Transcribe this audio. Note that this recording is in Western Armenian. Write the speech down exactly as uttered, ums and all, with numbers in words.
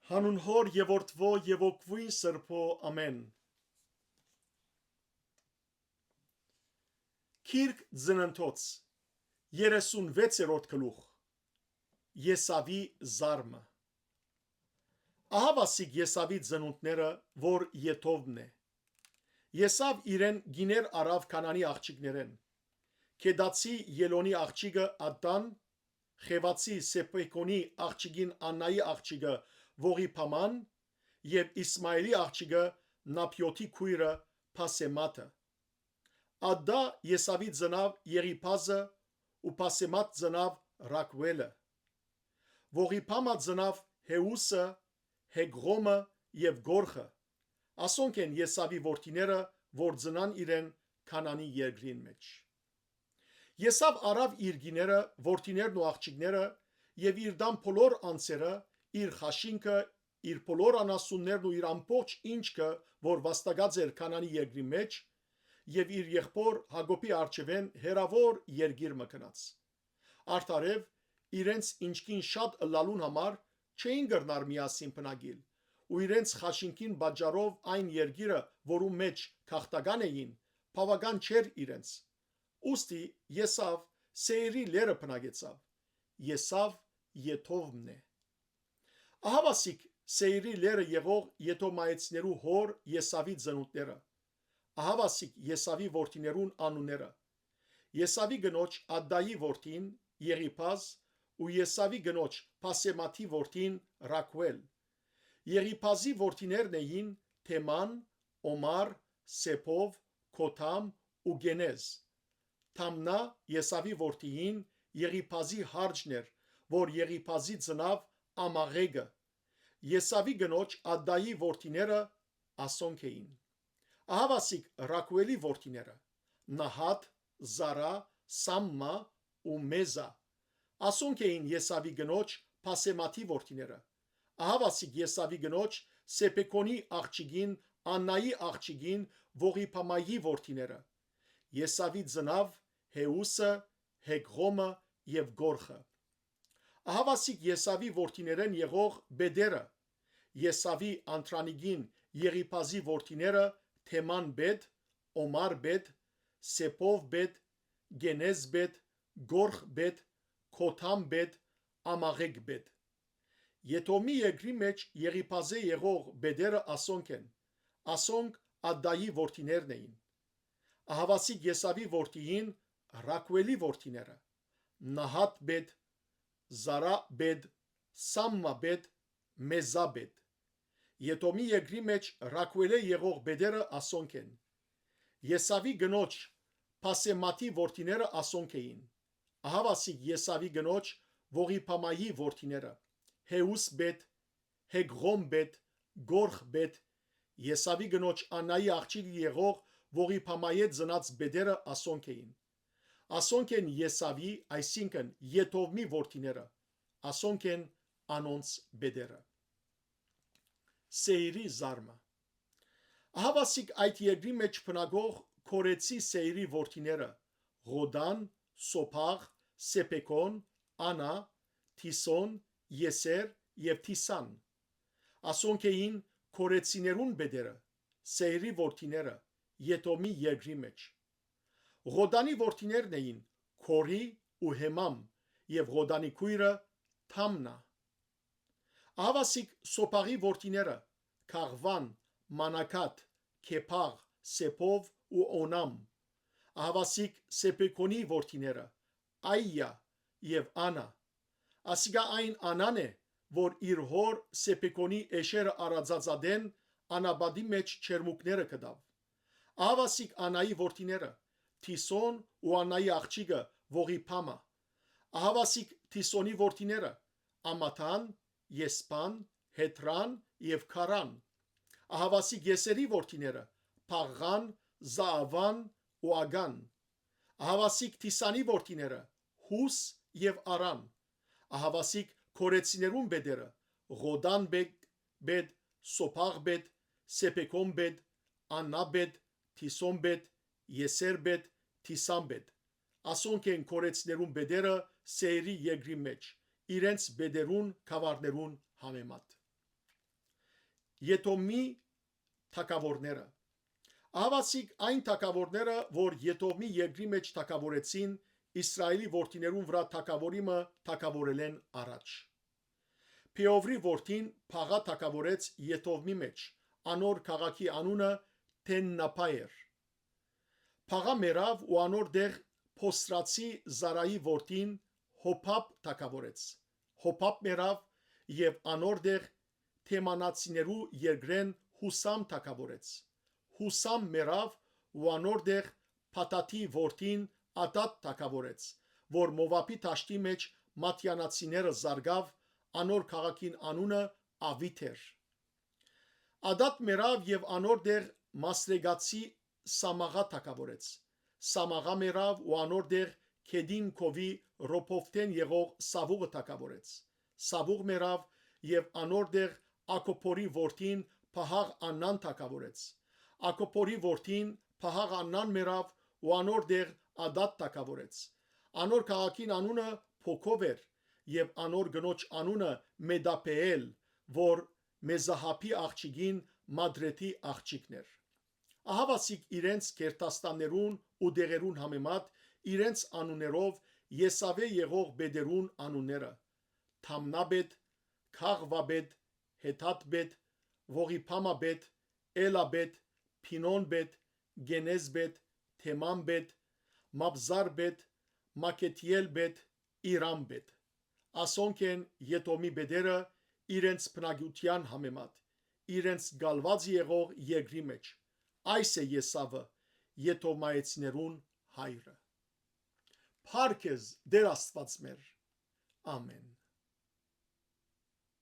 Հանուն Հօր եւ Որդւոյ եւ Հոգւոյն Սրբոյ, ամէն։ Գիրք Ծննդոց, երեսունվեցերորդ գլուխ։ Եսաւի զարմը։ Ահա վասիկ Եսաւի ծնունդները, որ Եդովմն է։ Եսաւ իրեն գիներ առաւ Քանանի աղջիկներէն։ Կեդացի Ելոնի աղջիկը Ադան, Խեւացի Սեփեքոնի աղջիկին Աննայի աղջիկը Ողիբաման եւ Իսմայելի աղջիկը Նապիոթի քոյրը Փասեմաթը։ Ադա Եսաւի ծնաւ Եղիփազը ու Փասեմաթ ծնաւ Ռակուելը։ Ողիբամա ծնաւ Հեուսը, Հեգղոմը եւ Գորխը։ Ասոնք են Եսաւի որդիները, որ ծնան իրեն Քանանի երկրին մէջ։ Եսաւ առաւ իր գիները, որդիներն ու աղջիկները եւ իր տան բոլոր անձերը, իր խաշինքը, իր բոլոր անասուններն ու իր ամբողջ ինչքը, որ վաստակած էր Քանանի երկրի մէջ, եւ իր եղբոր Յակոբի առջեւէն հեռաւոր երկիր մը գնաց։ Արդարեւ, իրենց ինչքին շատ ըլլալուն համար չէին կրնար միասին բնակիլ, ու իրենց խաշինքին պատճառով այն երկիրը, որու մէջ գաղթական էին, բաւական չէր իրենց։ Ուստի Եսաւ Սեիրի լեռը բնակեցաւ։ Եսաւ Եդովմն է։ Ահա վասիկ Սեիրի լեռը եղող Եդոմայեցիներու հօր Եսաւի ծնունդները։ Ահա վասիկ Եսաւի որդիներուն անունները։ Եսաւի կնոջ Ադայի որդին Եղիփազ ու Եսաւի կնոջ Փասեմաթի որդին Ռակուել։ Եղիփազի որդիներն էին Թեման, Օմար, Սեփով, Քոթամ ու Կենեզ։ Թամնա Եսաւի որդիին Եղիփազի յարճն էր, որ Եղիփազի ծնաւ Ամաղեգը։ Եսաւի կնոջ Ադայի որդիները ասոնք էին։ Ահա վասիկ Ռակուելի որդիները. Նահատ, Զարա, Սամմա ու Մեզա։ Ասոնք էին Եսաւի կնոջ Փասեմաթի որդիները։ Ահա վասիկ Եսաւի կնոջ Սեփեքոնի աղջիկին, Աննայի աղջիկին, Ողիբամայի որդիները։ Եսաւի ծնաւ Հեուսը, Հեգղոմը եւ Գորխը։ Ահա վասիկ Եսաւի որդիներէն եղող Բեդերը, Եսաւի անդրանիկին Եղիփազի որդիները Թեման Բեդ, Օմար Բեդ, Սեփով Բեդ, Կենեզ Բեդ, Գորխ Բեդ, Քոթամ Բեդ, Ամաղեկ Բեդ։ Եդոմի երկրի մէջ Եղիփազէ եղող Բեդերը ասոնք են, ասոնք Ադայի որդիներն էին։ Ահա վասիկ Եսաւի որդիին Ռակուելի որդիները. Նահատ Բեդ, Զարա Բեդ, Սամմա Բեդ, Մեզա Բեդ։ Եդոմի երկրի մէջ Ռակուելէ եղող Բեդերը ասոնք են։ Եսաւի կնոջ Փասեմաթի որդիները ասոնք էին։ Ահա վասիկ Եսաւի կնոջ Ողիբամայի որդիները. Հեուս Բեդ, Հեգղոմ Բեդ, Գորխ Բեդ, Եսաւի կնոջ Աննայի աղջիկը եղող Ողիբամայէ ծնած Բեդերը ասոնք էին։ Ասոնք են Եսաւի, այսինքն՝ Եդովմի որդիները, ասոնք են անոնց Բեդերը։ Սեիրի զարմը։ Ահա վասիկ այդ երկրի մէջ բնակող Քորեցի Սեիրի որդիները. Ղոդան, Սոփաղ, Սեփեկոն, Անա, Թիսոն, Եսեր եւ Թիսան։ Ասոնք էին Քորեցիներուն Բեդերը, Սեիրի որդիները, Եդոմի երկրի մէջ։ Ղոդանի որդիներն էին Քորի ու Հեմամ, եւ Ղոդանի քոյրը Թամնա։ Ահա վասիկ Սոփաղի որդիները. Քաղվան, Մանաքաթ, Քեփաղ, Սեփով ու Օնամ։ Ահա վասիկ Սեփեկոնի որդիները. Այյա եւ Անա։ Ասիկա այն Անան է, որ իր հօր Սեփեկոնի էշերը առածած ատեն անապատի մէջ չերմուկները կտաւ։ Ահա վասիկ Անայի որդիները. Թիսոն ու Անայի աղջիկը Ողիբամա։ Ահա վասիկ Թիսոնի որդիները. Ամաթան, Եսպան, Հետրան եւ Քարան։ Ահա վասիկ Եսերի որդիները. Փաղղան, Զաավան ու Ագան։ Ահա վասիկ Թիսանի որդիները. Հուս եւ Արան։ Ահա վասիկ Քորեցիներուն Բեդերը. Ղոդան Բեկ, Բեդ, Սոփաղ Բեդ, Սեփեկոն Բեդ, Աննա Բեդ, Թիսոն Բեդ, Եսեր Բեդ, Թիսան Բեդ։ Ասոնք են Քորեցիներուն Բեդերը Սեիրի երկրի մէջ, իրենց Բեդերուն գաւառներուն համեմատ։ Եդոմի թագաւորները։ Ահաւասիկ այն թագաւորները, որ Եդոմի երկրի մէջ թագաւորեցին, Իսրայէլի որդիներուն վրայ թագաւորի մը թագաւորելէն առաջ։ Փեովրի որդին Փաղա թագաւորեց Եդովմի մէջ, անոր քաղաքի անունը Թեննափա էր։ Փաղա մեռաւ ու անոր տեղ Փոսրացի Զարայի որդին Հոփապ թագաւորեց։ Հոփապ մեռաւ եւ անոր տեղ Թեմանացիներու երկրէն Հուսամ թագաւորեց։ Հուսամ մեռաւ ու անոր տեղ Փաթաթի որդին Ադատ թագաւորեց, որ Մովաբի դաշտի մէջ մատյանացիները զարգաւ, անոր քաղաքին անունը Ավիթ էր։ Ադատ մեռաւ եւ անոր տեղ Մասրեգացի Սամաղա թագաւորեց։ Սամաղա մեռաւ ու անոր տեղ Քեդին քովի Ռոփովտէն եղող Սավուղը թագաւորեց։ Սավուղ մեռաւ եւ անոր տեղ Ակոփորի որդին Փահաղ Աննան թագաւորեց։ Ակոփորի որդին Փահաղ Աննան մեռաւ ու անոր տեղ Ադատ թագաւորեց։ Անոր քաղաքին անունը Փոքով էր եւ անոր կնոջ անունը Մեդապեել, որ Մեզահաբի աղջիկին Մադրեդի աղջիկն էր։ Ահաւասիկ իրենց գերդաստաններուն ու տեղերուն համեմատ իրենց անուններով Եսաւէ եղող պետերուն անունները. Թամնաբետ, Քաղուաբետ, Հեթատբետ, Ողիփամաբետ, Էլաբետ, Փինոնբետ, Գենեզբետ, Թեմանբետ, Մաբզարբետ, Մակեթիելբետ, Իրամբետ։ Ասոնք են Եդոմի պետերը իրենց բնակութեան համեմատ, իրենց գալուած եղող երկրի մէջ։ Այս է Եսավը, Եդոմայեցիներուն հայրը։ Փառք ես, Տէր Աստուած մեր։ Ամեն։